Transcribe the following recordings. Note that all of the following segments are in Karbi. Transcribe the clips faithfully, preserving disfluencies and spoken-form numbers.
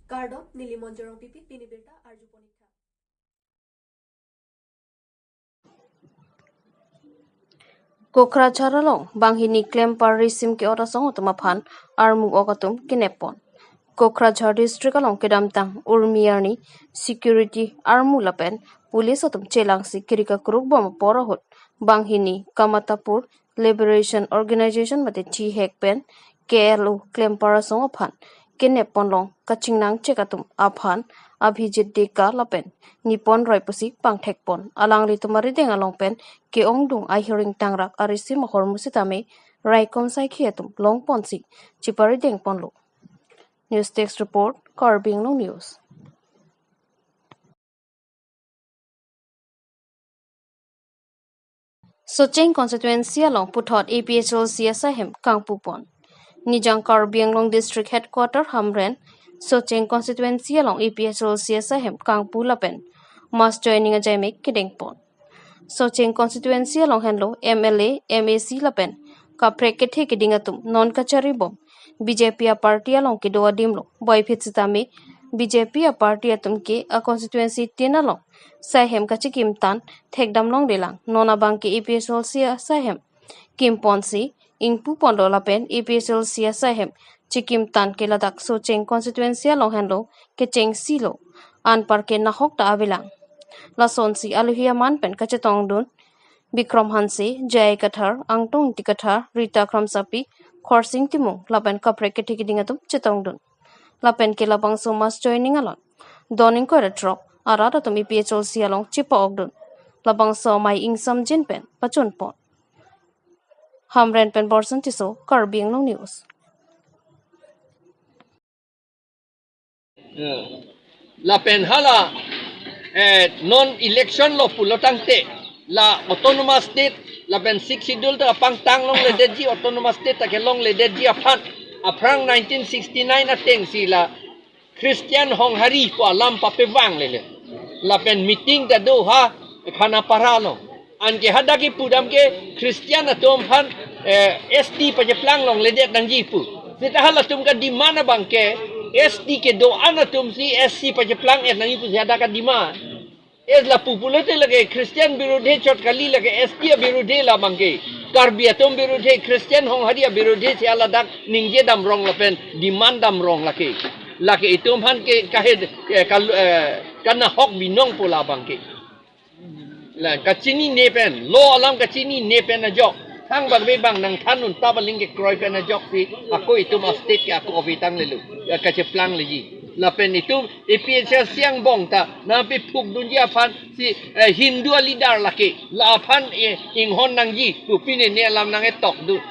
Kardom, neli Monjorong Pipi, pini birta arju ponik tha. Kokrajhar along banghini klem parisim ke-ot asong atum aphan armu ok atum kenep pon. Kokrajhar district along kedamtang urmi arni security armu lapen police atum chelangsi kiri kakruk bom apor ahut banghini Kamatapur Liberation Organization mate chihek pen K L O klem par asong aphan kenep ponlong kachingnang chek atum aphan Abhijit Deka lapen Nipon Roy pusi pangthek pon. Alanglitum arideng along pen ke-ongdung ahiring tangrak arisim ahormu sitame raikom saikhi atum long ponsi chiparideng ponlo. News Desk Report, Karbi Anglong News. Socheng constituency along puthot A P H L C asaihem kangpu pon. Nijang Karbi Anglong District Headquarter Hamren, Socheng constituency along A P H L C asaihem kangpu lapen mass joining ajaimek kedeng pon. Socheng constituency along henlo M L A, M A C lapen kaprek kethe keding atum non kachari bom B J P aparty along kedo adim lo. Boiphit sitame B J P aparty atum ke a constituency tin along saihem kachikim tan thekdam longlelang. Non abang ke A P H L C asaihem kim ponsi ingpu ponlo lapen A P H L C asaihem chikim tan ke ladak Socheng constituency along henlo kechengsi lo. Anpar ke nahok ta avelang. Lasonsi alohi aman pen kachetongdun Bikrom Hanse, J I Kathar, Angtong Ingti Kathar, Rita Kramsapi, Khorsing Timung lapen kaprek kethe keding atum chetongdun. Lapen ke labangso mass joining along don ingkoi ra throk arat atum A P H L C along chipa-okdun. Labangso amei ingsamjin pen pachun pon. Hamren pen Borson Tisso, Karbi Anglong News. Eh, lapen hala, eh, non election lo pulo tangte, la autonomous state lapen Sixth Schedule ta pangtang longledetji, autonomous state ta kelongledetji aphan, aphrang nineteen sixty-nine atengsi la Christian Honghari pu alam papevanglele. Lapen meeting ta do ha Khanapara along. Anke hadak kipudam ke Christian atum aphan, eh, S T pacheplang longledet nangji pu. Seta halatum kademand abang ke S T kedo-an atumsi S C pacheplang-et nangji pusi hadak kademand. Es lapu pulote lake Christian birudhe chot kali, lake S T abirudhe labang ke. Karbi atum birudhe, Christian Honghari abirudhe si haladak ningje damrong lapen demand damrong lake. Lake itum aphan ke kahe, eh, kal-, eh, kanahok binong pu labang ke. La kachinine pen, law alam kachinine pen ajok. Thang bang be bang nangthan un ta baling kekroi pen ajoksi ako itum a-state ke ako avi tanglelo, ya kacheplang leji. Lapen itum A P H L C angbong ta nangpiphukdunji aphansi, eh, Hindu a-leader lake, la aphan, eh, inghon nangji pu pine ne alam nang-etokdun.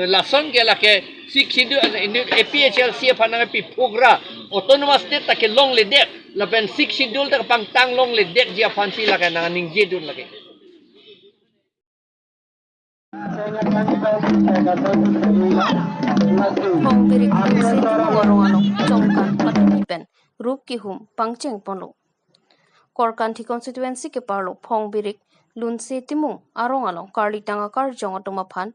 Lason ke lake Sixth Schedule, eh, A P H L C aphan nangpiphuk ra autonomous state ta kelongledet, lapen Sixth Schedule ta pangtang longledetji aphansi lake nangningjedun lake. Phongbirik Lunse Timung arong along Chomkan Patumi pen rup kehum pangcheng ponlo. Korkanthi constituency keparlo Phongbirik Lunse Timung arong along karlitang akarjong atum aphan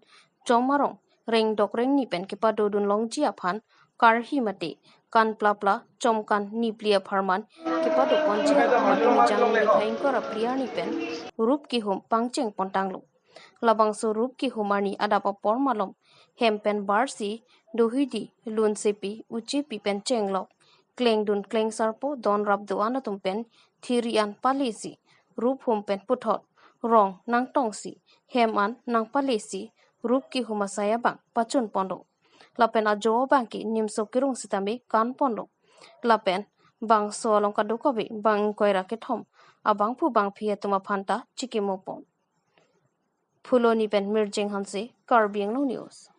chom arong rengdok rengni pen kepadodun longji aphan karhi mate kanplapla chomkan nipli apharman kepado ponji. Patumi jangni niphai ingkoi ra phli arni pen rup kehum pangcheng pontanglo. Labangso rup kehum arni adap apor malom hem pen barsi dohidi lunsepi uchepi pen chenglok, klengdun klengsarpo don rap do-an atum pen thiri an palesi rup hum pen puthot rong nangtongsi hem an nangpalesi rup kehum asai abang pachun ponlo. Lapen ajo abang ke nimso kerung sitame kan ponlo. Lapen bangso along kadokave bang ingkoi ra kethom abangphu bangphi atum aphan ta chikimo pon. Phuloni pen Mirjeng Hanse, Karbi Anglong News.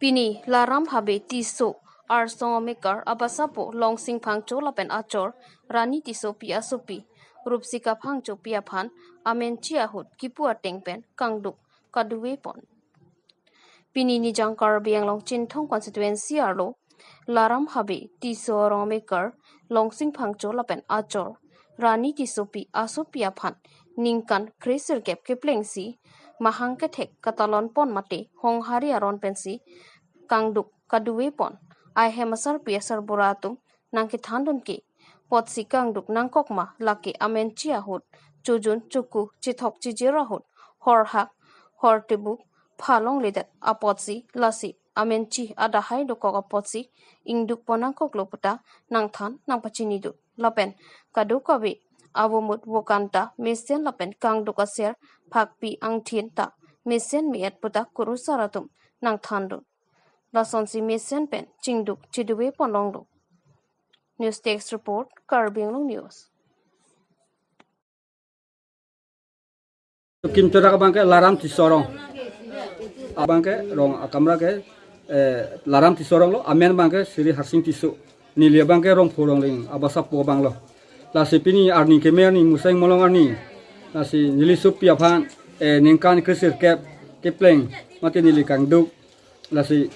Pini Laram Habe Tisso arsong amekar abasapo Longsing Phangcho lapen achor Rani Tissopi asopi Rupsika Phangchopi aphan amenchi ahut kipu ateng pen kangduk kaduve pon. Pini Nijang Karbi Anglong Chinthong constituency arlo Laram Habe Tisso arong amekar Longsing Phangcho lapen achor Rani Tissopi asopi aphan ningkan kresirkep keplengsi mahang kethek katalon pon mate honghari aron pensi kangduk kaduve pon. Ahem asarpi asarbura atum nangkethan dun ke apotsi kangduk nangkok ma, lake amenchi ahut, chojun choku chethok chijir ahut, horhak hortebuk phalongledet apotsi, lasi amenchi adahai dokok apotsi ingduk pon nangkoklo puta nangthan nangpachini dun. Lapen kadokave avomut vokanta mesen lapen kangduk aser phakpi angthin ta mesen me-et puta kurusar atum nangthan dun. Lasonsi mesen pen chingduk chiduve pon longlo. News Desk Report, Karbi Anglong News. Kim Terak abang ke Laram Tisorong. Abang ke rong akamra ke, eh, Laram Tisorong lo, amen abang ke Sri Harsing Tisso. Neli abang ke Rongpho Rongling abasa po abang lo. Lasi pini arni keme arni Museng Molong arni. Lasi neli sopi aphan, eh, ningkan kre-sirkep kepleng mate neli kangduk. Lasi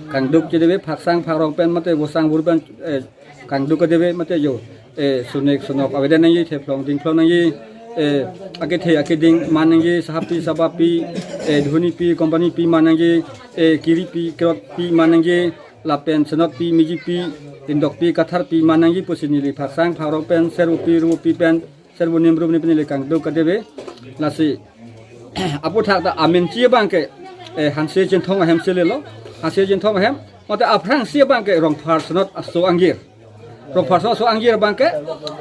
kangduk kedeve phaksang phakrong pen mate vosang vur pen, eh, kangduk kedeve mate yo, eh, sunek sunok avedet nangji, thephlong dingphlong nangji, eh, akethe akeding man nangji, sahapi sabapi, eh, dhonipi companypi man nangji, eh, kiripi kerotpi man nangji, lapen senotpi mejipi, indokpi katharpi man nangji pusi neli phaksang phakrong pen servopi ruvopi pen servo nimrum ni pen neli kangduk kedeve. Lasi aputhak ta amenchi abang ke, eh, Hanse Chinthong ahem si lelo. Hanse Chinthong ahem mate aphrangsi abang ke Rongphar Senot aso angjir. Rongphar Senot aso angjir abang ke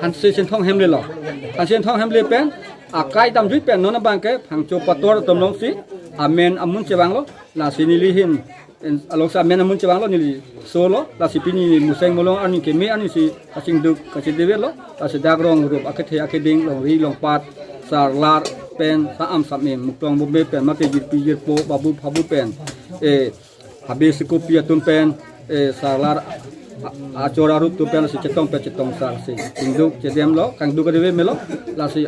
Hanse Chinthong ahem lelo. Hanse Chinthong ahem le pen akai damjui pen non abang ke Phangcho Pator atum alongsi amen amun chevanglo. Lasi neli ahin, en, alongsi amen amun chevanglo, neli solo. Lasi pini Museng Molong arni keme arnisi kachingduk kachidevelo. Lasi dak rong rup akethe akeding, longri longpat, sarlar pen, sa-am sa-me, muklong bome pen mate jirpi jirpo babu phabu pen, eh, habe sikopi atum pen, eh, sarlar a-, achor arup atum pen si chetong pen chetong sar si chingduk chedemlo, kangduk kedeve melo. Lasi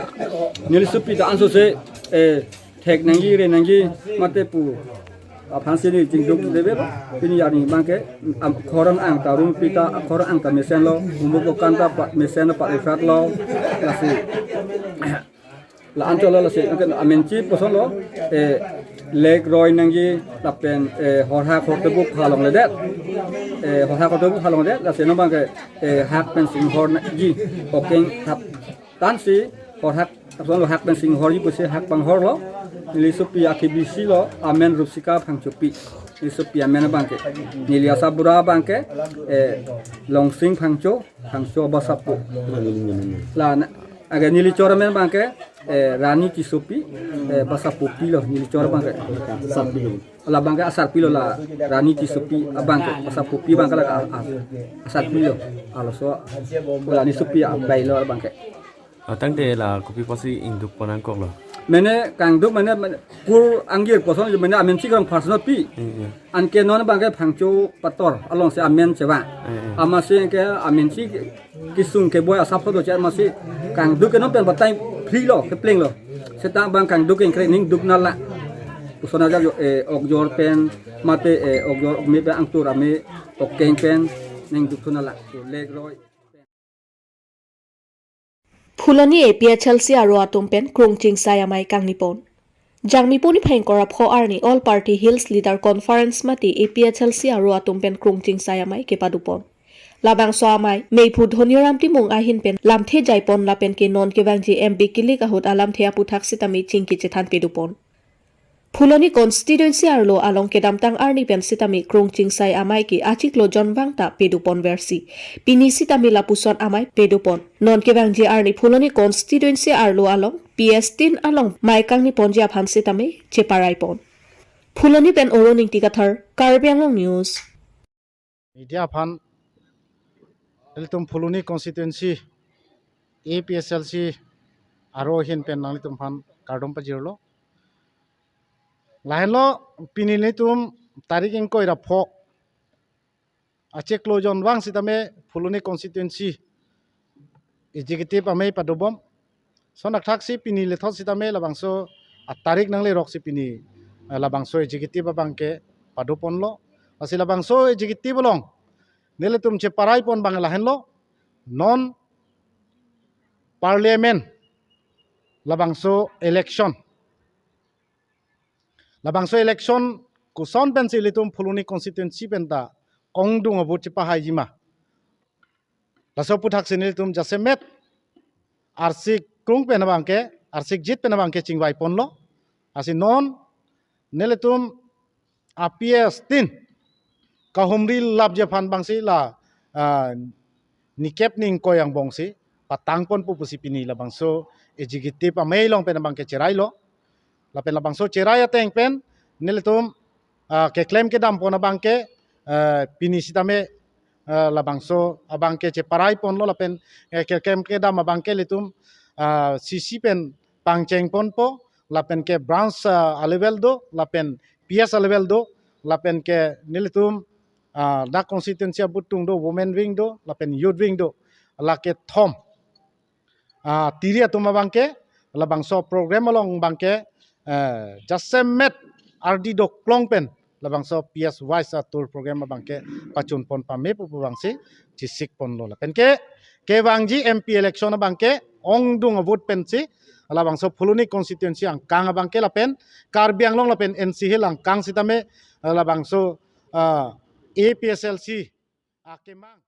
neli sopi ta anso se, eh, thek nangji, re nangji mate pu aphansi neli chingduk kedevelo. Pini arni abang ke, am, khorang ang ta rumpi ta khorang ang ta mesenlo, umuk okan ta pa, mesenlo, pa efrat lo. Lasi la-an cholo. Lasi angke amenchi pusonlo, eh, lek roi nangji lapen, eh, horhak hortebuk phalongledet. Eh, horhak hortebuk phalongledet, lasi non abang ke, eh, hak pen singhor nangji, okeng hap tansi horhak, ason lo hak pen singhorji pusi hak panghorlo. Neli sopi akebisi lo, amen Rupsika Phangchopi. Neli sopi amen abang ke. Neli asarbura abang ke, eh, Longsing Phangcho, Phangcho abasa po. La na, angke neli chor amen abang ke, eh, Rani Tissopi, eh, abasa popi lo, neli chor abang ke. Asarpi lo. La abang ke asarpi lo, la Rani Tissopi abang ke, abasa popi abang ke la a-, a-, asarpi lo. Alo so, la neli sopi abai lo abang ke. Atangte la kopi pusi ingduk pon nangkoklo? Mane kangduk mane, mane kur angjir puson mane amenchi Rongphar Senotpi. Hmm, hmm. Anke non abang ke Phangcho Pator alongsi amen chevang. Hmm, hmm. Amatsi ke amenchi kesung keboi asap photo chat amatsi kangduk ke non pen batai phri lo, kepleng lo. Seta abang kangduk ingkre ningduk nanglang. Puson aja jo, eh, okjor pen mate, eh, okjor me pen angtur ame okeng pen ningduk thu nanglang. Lek roi. Phuloni A P H L C aro atum pen Krungchingsai amei kangni pon. Jangmi puni phai ingkoi ra pho arni All Party Hills Leader Conference mate A P H L C aro atum pen Krungchingsai amei kepado pon. Labangso amei meiphu Dhoniram Timung ahin pen lamthe jai pon lapen ke non kevangji M B kilik ahut alamthe aputhak sitame chingki chethan pado pon. Phuloni constituency arlo along kedamtang arni pen sitame Krungchingsai amei ke achiklo jonvang ta pado pon versi pini sitame lapuson amei pado pon. Non kevangji arni Phuloni constituency arlo along P S tin along mei kangni ponji aphan sitame cheparai pon. Phuloni pen Oro Ningti Kathar, Karbi Anglong News. Media aphan nelitum Phuloni constituency A P H L C aro ahin pen nanglitum aphan kardom pajirlo. Lahenlo pini nelitum tarik ingkoi ra pho achiklo jonvang sitame Phuloni constituency executive amei padobom. Lason athak si pini lethot sitame labangso atarik nanglerok si pini, eh, labangso executive abang ke pado ponlo. Lasi labangso executive along nelitum cheparai pon abang lahenlo. Non parliament labangso election Labangso election koson pensi ilitum Phuloni constituency pen ta ongdung avote chepahaiji ma. Laso aputhaksi nelitum jasemet arsik krung pen abangke, arsik jit pen abangke chingvai ponlo. Lasi non nelitum a-PS tin kahumri lapji aphan abangsi la, ah, nikep ni ingkoi angbongsi patang ponpo pusi pini labangso executive amei along pen abangke cherailo. Lapen labangso cherai ateng pen nelitum, ah, keklem kedam pon abangke, ah, pini sitame, ah, labangso abangke cheparai ponlo lapen, eh, keklem kedam abangke ilitum, ah, C C pen pangcheng ponpo, lapen ke branch, ah, a-level do, lapen P S a-level do, lapen ke nelitum, ah, dak constituency abut tung do, women wing do, lapen youth wing do, lake thom. Ah, tiri atum abangke, labangso program along abangke, eh, jasemet ardi doklong pen labangso P S wise a-tour program abangke pachun pon pamepo pu abangsi chisik ponlo. Lapen ke, kevangji M P election abangke ongdung avote pensi labangso Phuloni constituency angkang abangke lapen Karbi Anglong lapen N C Hill angkang sitame labangso, ah, A P H L C akemang